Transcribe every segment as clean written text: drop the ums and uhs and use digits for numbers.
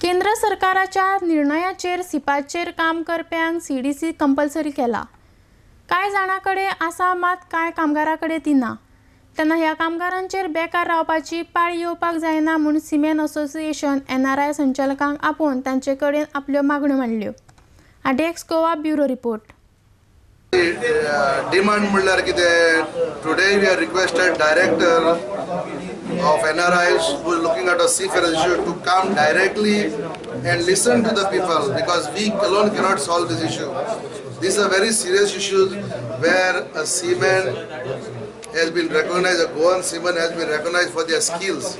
केंद्र सरकाराच्या निर्णयाचेर सिपाचेर काम करप्यांक सीडीसी कंपल्सरी केला. कांय जाणां कडेन आसा मात कांय कामगारां कडेन ती ना. तेन्ना ह्या कामगारांचेर बेकार रावपाची पाळी येवपाक जायना म्हूण सिमेन असोसिएशन एनआरआय संचालकांक आपोवन तांचे कडेन आपल्यो मागण्यो मांडल्यो. RDX Goa bureau report. Demand म्हणल्यार कितें, today we are requested director of NRIs who is looking at a seafarers issue to come directly and listen to the people, because we alone cannot solve this issue. This is a very serious issue where a seaman has been recognized, a Goan seaman has been recognized for their skills,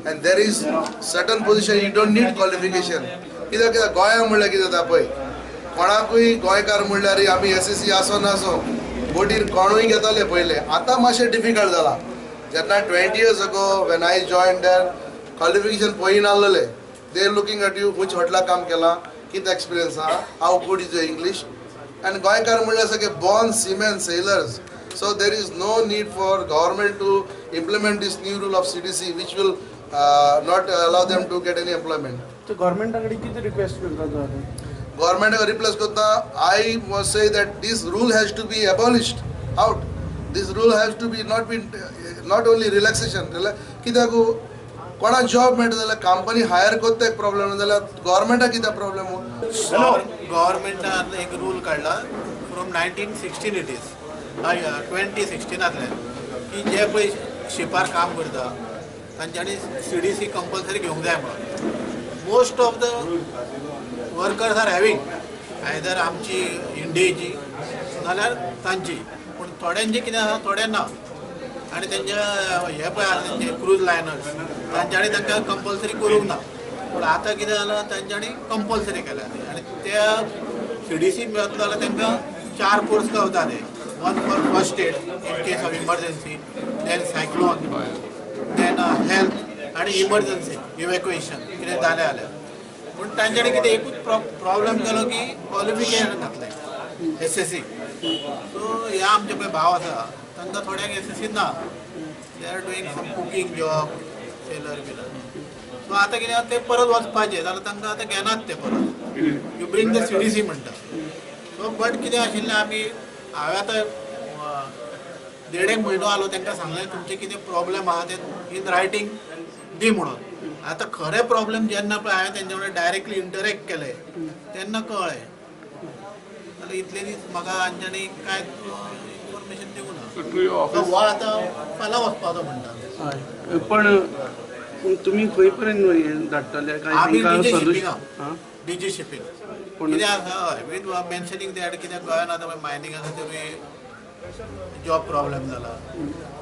and there is certain position you don't need qualification. कित्याक कित्याक गोंया म्हणल्यार कितें जाता पळय, कोणाकूय गोंयकार म्हणल्यार आमी एसएससी आसो नासो बोटीर कोणूय घेताले पयले. आतां मातशें डिफिकल्ट जाला. जेन्ना 20 years ago when I join there qualification पळय नासलेले. They are looking at you खंयच्या हॉटेलाक काम केलां, कितें एक्सपिरियन्स आहा, how good is your English. आनी गोंयकार म्हणल्यार सगळे born seamen sailors. So there is no need for government to implement this new rule of CDC, which will not allow them to get any employment. So government कडेन कितें request करता तूं आतां? Government replace करता, I must say that this rule has to be abolished out. This rule has to be not only relaxation. कित्याक कोणाक job मेळटा जाल्यार कंपनी हायर करता एक प्रॉब्लेम, जाल्यार गव्हर्मेंटाक कितें प्रॉब्लेम? गव्हर्मेंटान एक रूल काडला फ्रॉम 1916 it is 2016 की जे पळय शिपार काम करता तांच्यांनी सीडीसी कंपल्सरी घेवंक जाय म्हणून. Most of the workers are having either आमची इंडियेची नाल्यार तांची, पूण थोड्यांची कितें आसा थोड्यां ना. आनी तेंचे हे पळय आसा तेंचे क्रूज लायनर्स तांच्यांनी तांकां कंपल्सरी करूंक ना, पूण आतां कितें जालां तांच्यांनी कंपल्सरी केल्या. आनी त्या सीडीसी मेळतलो जाल्यार तांकां 4 कोर्स गावता ते. One for first aid in case of emergency, then cyclone, then health आनी इमर्जन्सी इवॅक्युएशन कितें जालें जाल्यार. पूण तांच्यांनी कितें एकूच प्रॉब्लम केलो की क्वॉलिफिकेशन घातलें एसएससी. सो ह्या आमचे पळय भाव आसा तांकां थोड्यांक एसएससी ना, they are doing some cooking job, sailor wheeler. So आतां कितें ते परत वचपाचें जाल्यार तांकां आतां घेनात ते परत. You bring the CDC म्हणटा. सो बट कितें आशिल्लें आमी हांवें आतां 1.5 म्हयनो आलो तांकां सांगलें तुमचें कितें प्रॉब्लम आहा तें इन रायटींग दी म्हणून. आतां खरें प्रॉब्लम जेन्ना पळय हांवें तेंच्या वांगडा डायरेक्टली इंटरेक्ट केलें तेन्ना कळ्ळें. जाल्यार इतले दीस म्हाका तांच्यांनी कांय इन्फॉर्मेशन दिवंक ना. हो आतां फाल्यां वचपाचो म्हणटा. हय, पण तुमी खंय पर्यंत धाडटले? आमी डीजी शिपींग कितें आसा हय वीथ मेन्शनींग that कित्याक गोंयान आतां मायनींग आसा तेवूय जॉब प्रॉब्लम जाला,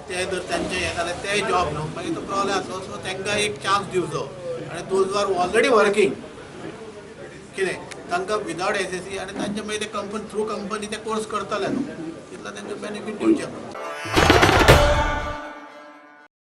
ते जर तांचे हें जाल्यार ते जॉब न्हू मागीर तो प्रॉब्लम आसलो. सो तांकां एक चान्स दिवचो आनी those are already working कितें तांकां विदावट एसएससी आनी तांचे मागीर ते कंपनी थ्रू कंपनी ते कोर्स करतले न्हू, तितलो तांकां बेनिफीट दिवचें.